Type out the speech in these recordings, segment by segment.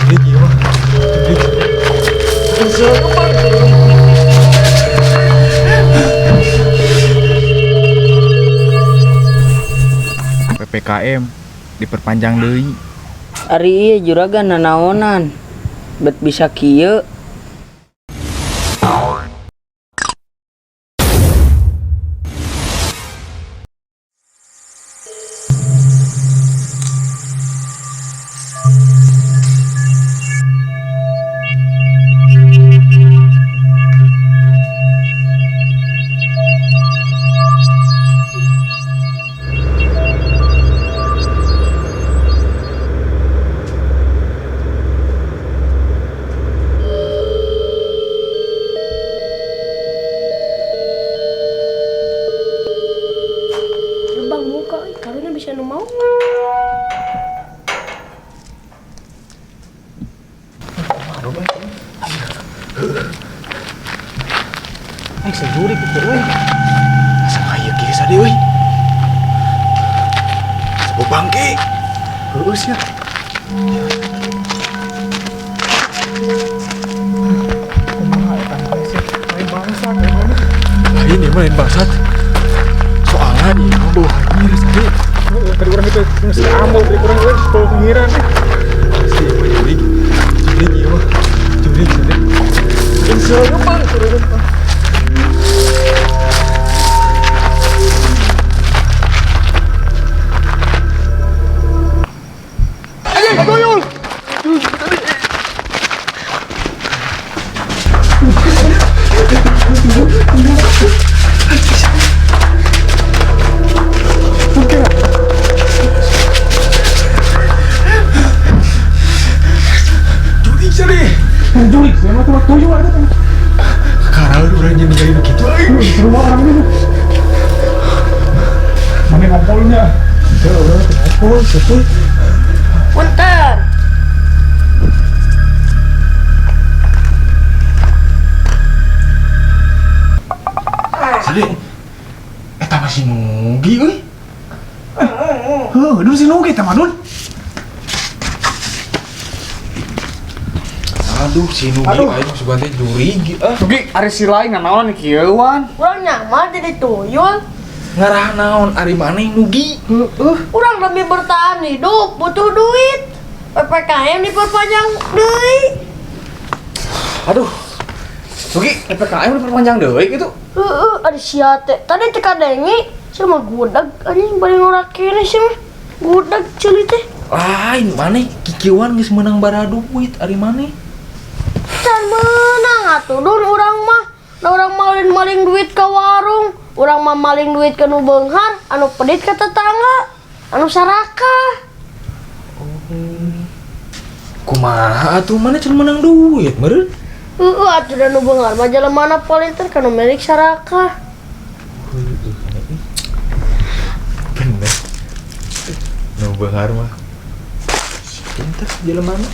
Jurig ieu mah. Jurig. PPKM diperpanjang deui. Ari ieu juragan nanaonan. Bet bisa kieu. Bang muka, karunya bisa nu mau. Aing sejurig kitu euy. Asa ngayeuk kieu sade euy. Sebab bangke. Heueuh sia. Kumaha eta teh sih? Lain bangsat lain mana? Lain ieu mah lain bangsat. Soalnya ieu mah bau hanyir sade. Heeh, tadi urang itu geus ambo tadi urang euy bau pengiran. Pasti ieu mah jurig. Jurig ieu mah. Jurig sade. Serem bang, serem bang. Anjing, tuyul. Jurig sade. Jurik, saya mah cuma tuyul ada kan. Karaeun urang jeung ningali nu kitu euy. Seru orang ini. Mana ngompolnya? Ya urang teh ngompol, siapa? Punten. Sade. Eta mah si Nugi euy. Heuh, dun si Nugi teh mah dun. Aduh, si Nugi Aduh. aing sugan teh jurig ah. Nugi, ari si lain nanaon kieuan. Urang nyaman jadi tuyul. Ngarah naon ari maneh Nugi? Heueuh. Urang demi bertahan hidup butuh duit. PPKM diperpanjang deui. Aduh. Nugi, PPKM diperpanjang deui gitu. Heeh, ada sia teh. Tadi teh kadenge sia mah gudag anjing bari ngorak kene sia mah. Gudag ceuli teh. Lain maneh kikieuan geus meunang bara duit ari maneh. Can meunang atuh dun urang mah. Da urang maling-maling duit ka warung, urang mah maling duit ka nu beunghar, anu pedit ka tetangga, anu sarakah. Kumaha atuh maneh can meunang duit meureun? Heeh, atuh da nu beunghar mah jelemana paling teh ka nu milik sarakah. Bener. Nu beunghar mah. Pinter jelemana.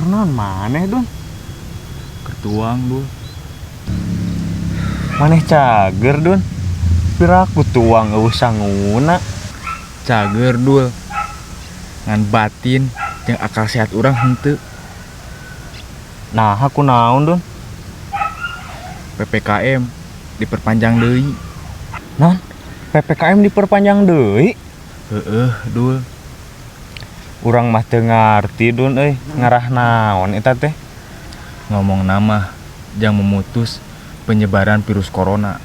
Kenaon maneh, Dun? Kertuang dul. Maneh cager, Dun. Piraku tuang eueuh sanguna. Cager dul. Ngan batin jeung akal sehat urang henteu. Nah, aku naon, Dun? PPKM diperpanjang deui. Naon? PPKM diperpanjang deui? Heeh, dul. Urang mah teu ngarti, Dun euy, ngarah naon eta teh? Ngomong nama jang memutus penyebaran virus corona.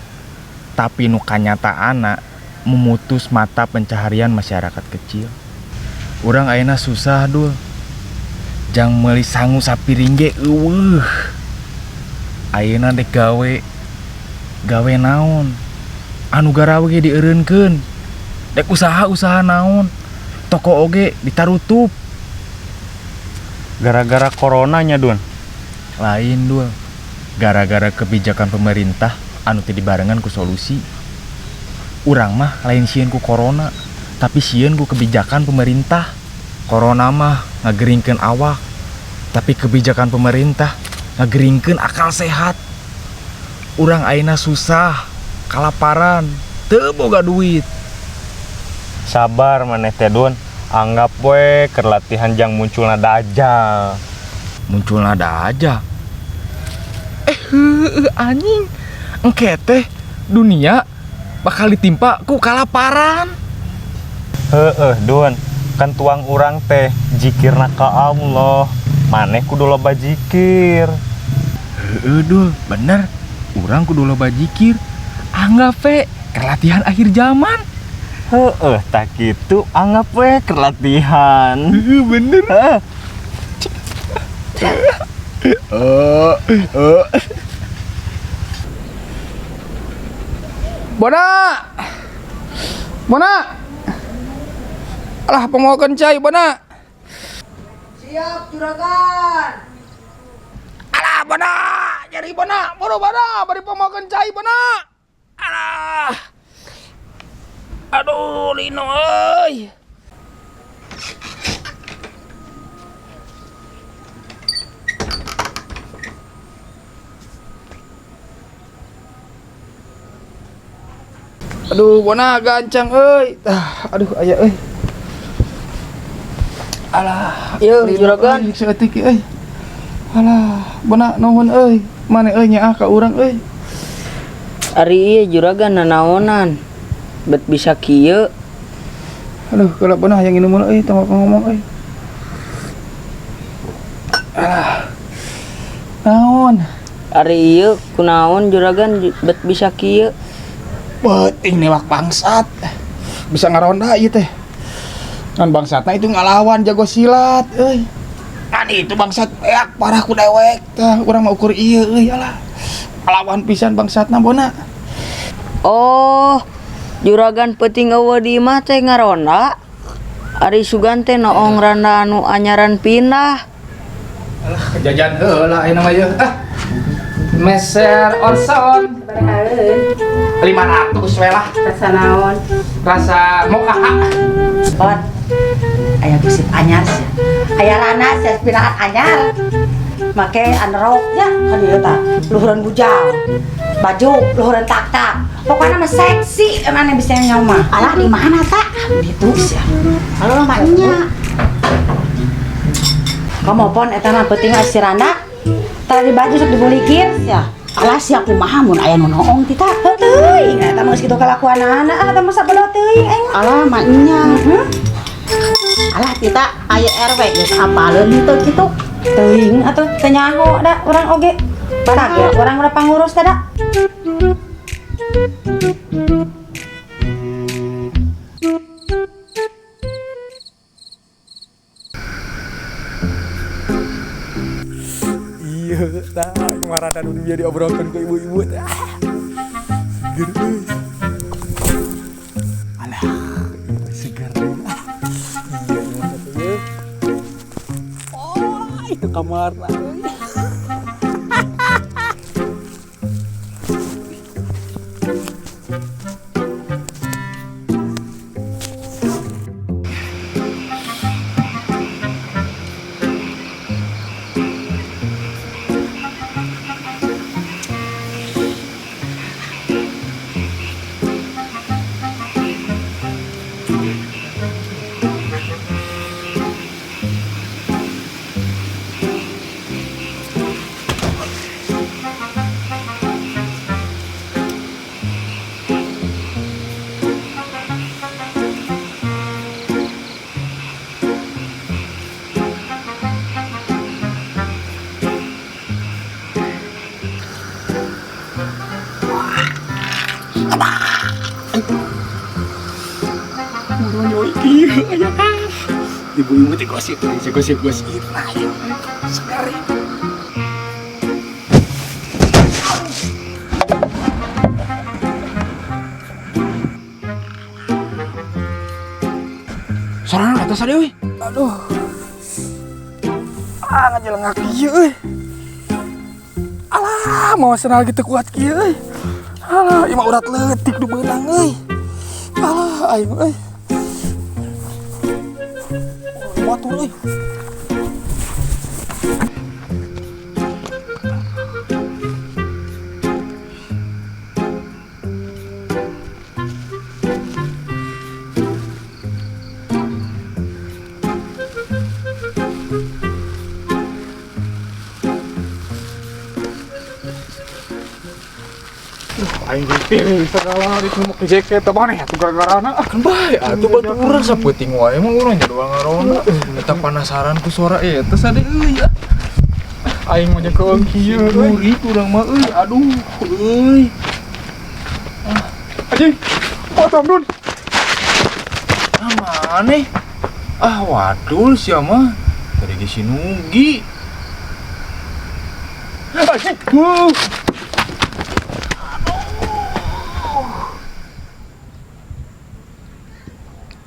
Tapi nu kanyataana Memutus mata pencaharian masyarakat kecil. Urang ayeuna susah, Dul. Jang meuli sangu sapiring ge euweuh. Ayeuna dek gawe, gawe naon? Anu garawe ge dieureunkeun. Dek usaha-usaha naon? Toko oge ditarutup. Gara-gara coronanya, Dun. Lain, Dul. Gara-gara kebijakan pemerintah anu teu dibarengan ku solusi. Urang mah lain sieun ku corona, tapi sieun ku kebijakan pemerintah. Corona mah ngageringkeun awak, tapi kebijakan pemerintah ngageringkeun akal sehat. Urang ayeuna susah, kalaparan, teu boga duit. Sabar maneh teh, Dun. Anggap we keur latihan jang munculna dajal. Munculna dajal. Heueuh anjing. Engke teh dunia bakal ditimpa ku kalaparan. Heeh, Dun. Kan tuang urang teh jikirna ka Allah. Maneh kudu loba jikir. Heeh, Dul, bener. Urang kudu loba jikir. Anggap we keur latihan akhir zaman. Heeh, tak kitu anggap we keur latihan. Heeh, bener. Heeh. Bona! Bona! Alah, pengokeun cai, Bona. Siap, juragan. Alah, Bona! Nyeri Bona, buru Bona, bari pengokeun cai, Bona. Alah. Aduh, lino euy. Aduh, Bona gancang euy. Ah, aduh aya euy. Alah, Ieu, lino, juragan. euy, saeutik euy. Alah, Bona nuhun euy. Mane euy nyaah ka urang euy. Ari ieu juragan nanaonan. Bet bisa kieu. Aduh, kalau Bona hayang nginum euy, tong ngomong euy. Alah. Naon? Ari ieu kunaon juragan bet bisa kieu? Beuting newak bangsat. Bisa ngaronda ieu teh. Ngan bangsatna itu ngalawan jago silat euy. Kan itu bangsat beak parah ku dewek tah urang mah ukur ieu euy alah. Ngalawan pisan bangsatna Bona. Oh, juragan peuting eueuh di imah teh ngaronda. Ari sugan teh noong randa anu anyaran pindah. Alah, kejajan heula ayeuna mah ieu. Ah. Meser onson 500 we lah. Rasa naon? Rasa moka. Bon. Aya gosip anyar sia. Aya rana sia pinahan anyar. Make aneroknya kan ieu tah. Luhureun bujang. Baju luhureun tak-tak. Pokoknya mah seksi emang bisa nyawa. Alah di mana tak? Gitu sia. Kalau mah nya. Kamu pon eta mah penting si randa. Tadi baju sok dibulikir sia. Alah sia kumaha mun aya nu noong ti tah. Heuh teuing eta mah geus kitu kalakuanana ah eta mah sabelah teuing aing. Alah mah nya. Alah tita aya RW geus apaleun henteu kitu. Teuing atuh teu nyaho da urang oge. Kaget urang udah pangurus teh da. Iya, tah marana nu bieu diobrolkeun ku ibu-ibu teh. Seger euy. Alah, ieu teh seger euy. Ah, iya ieu mah teh euy. Oh, itu kamarna euy. Aduh, nyoi kieu aya. Ibu-ibu teh gosip, gosip gosip. Nah, ieu segar. Sorana atas ada euy. Aduh. Ah, ngajelengak kieu euy. Alah, mau senal gitu kuat kieu euy. Alah, ieu mah urat leutik du beunang euy. Alah, aing euy. Batur euy. Aing piring segala itu mau ke jaket apa nih atuh gara-garana ah. Kan bae atuh baturan sapeuting wae mah urang jadwal ngaronda. Eta penasaran ku suara eta sade euy. Aing mah jeung keung kieu euy. Gurih urang mah euy, aduh euy. Anjing. Potong Dun. Ah maneh? Ah wadul sia mah. Tadi ge si Nugi. Anjing.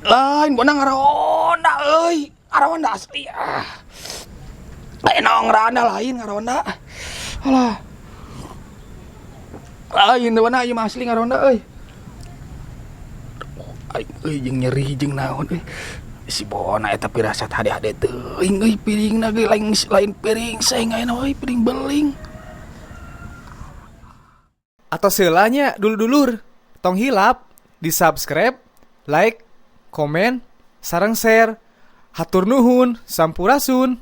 Lain bonang ngaronda euy, ngaronda asli ah. Lain nong randa lain ngaronda. Alah. Lain bona ieu mah asli ngaronda euy. Aing euy jeung nyeri jeung naon euy. Si Bona eta pirasat hade-hade teuing euy piringna ge lain lain piring seng ayeuna euy piring beling. Atau seulanya dulur-dulur, tong hilap di subscribe, like, komen, sareng share. Hatur nuhun, sampurasun.